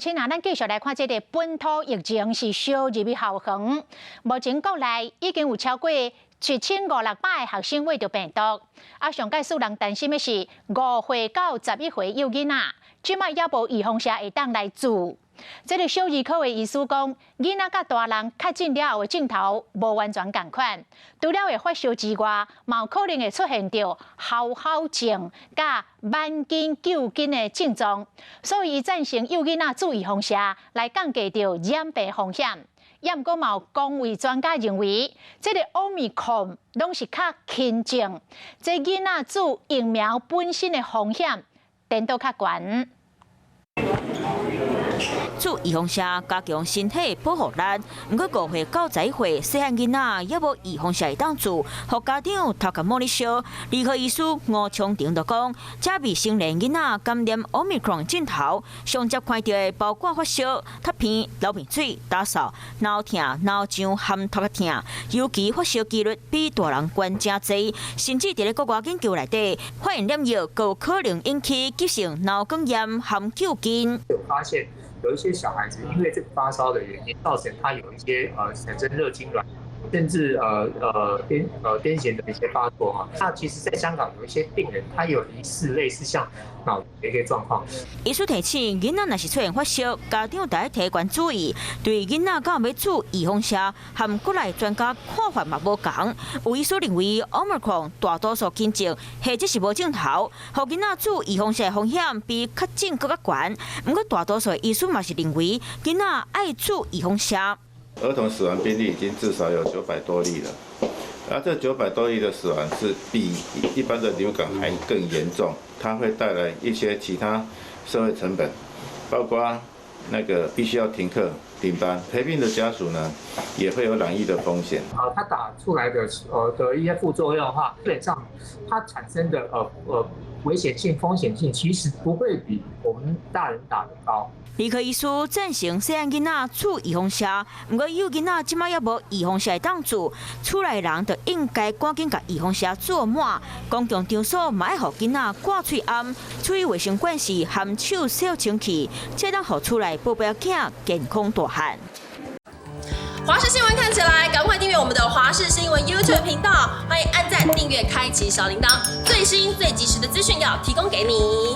親啊，咱繼續來看這个本土疫情是燒入去校園。目前國內已經有超過7500個學生秽著病毒。啊，上蓋使人擔心的是，5歲到11歲幼囡仔，這擺猶無預防射會當來注。這个小兒科的醫師講，囡仔佮大人確診了後的症頭無完全仝款，除了會發燒之外，嘛有可能會出現著喉吼症、佮挽筋揪筋的症狀，所以伊贊成幼囡仔注預防射來降低著染病風險。猶毋過嘛有公衛專家認為，這个奧密克戎攏是較輕症，這囡仔注疫苗本身的風險，顛倒較懸。注預防射加強身體保護力，毋過5歲到11歲細漢囡仔猶無預防射會當注，予家長頭殼摸咧燒。兒科醫師吳昌廷就講，這未成年囡仔感染奧密克戎症頭，上捷看著的包括發燒、脫鼻、流鼻水、焦嗽、腦疼、腦脹含頭殼疼，尤其發燒幾率比大人懸誠濟，甚至佇咧國外研究內底，發現染疫閣有可能引起急性腦梗炎含揪筋。有發現有一些小孩子因為這個發燒的原因，造成他有一些產生熱痙攣，甚至癲癇的一些發作哈。那其實，在香港有一些病人，他有疑似類似像腦的一個狀況。醫師提醒，囡仔若是出現發燒，家長得提懸注意。對囡仔敢有欲注預防射，和國內專家看法嘛無仝。有醫師認為，奧密克戎大多數輕症，或者是無症頭，予囡仔注預防射風險比確診閣較懸。毋過大多數醫師嘛是認為，囡仔愛注預防射。兒童死亡病例已經至少有九百多例了，而這九百多例的死亡是比一般的流感還更嚴重，它會帶來一些其他社會成本，包括那個必須要停課、停班，陪病的家屬呢也會有染疫的風險。它打出來的一些副作用的話，基本上它產生的危險性、風險性其實不會比我們大人打的高。兒科醫師贊成細漢囡仔注預防射，毋過幼囡仔這擺猶無預防射會當注，厝內人就應該趕緊共預防射注滿。公共場所嘛愛予囡仔掛喙罨、注意衛生關係含手洗清氣，才當予厝內寶貝仔健康大漢。華視新聞看起來，趕快訂閱我們的華視新聞 YouTube 頻道，歡迎按讚、訂閱、開啟小鈴鐺，最新最及時的資訊要提供給你。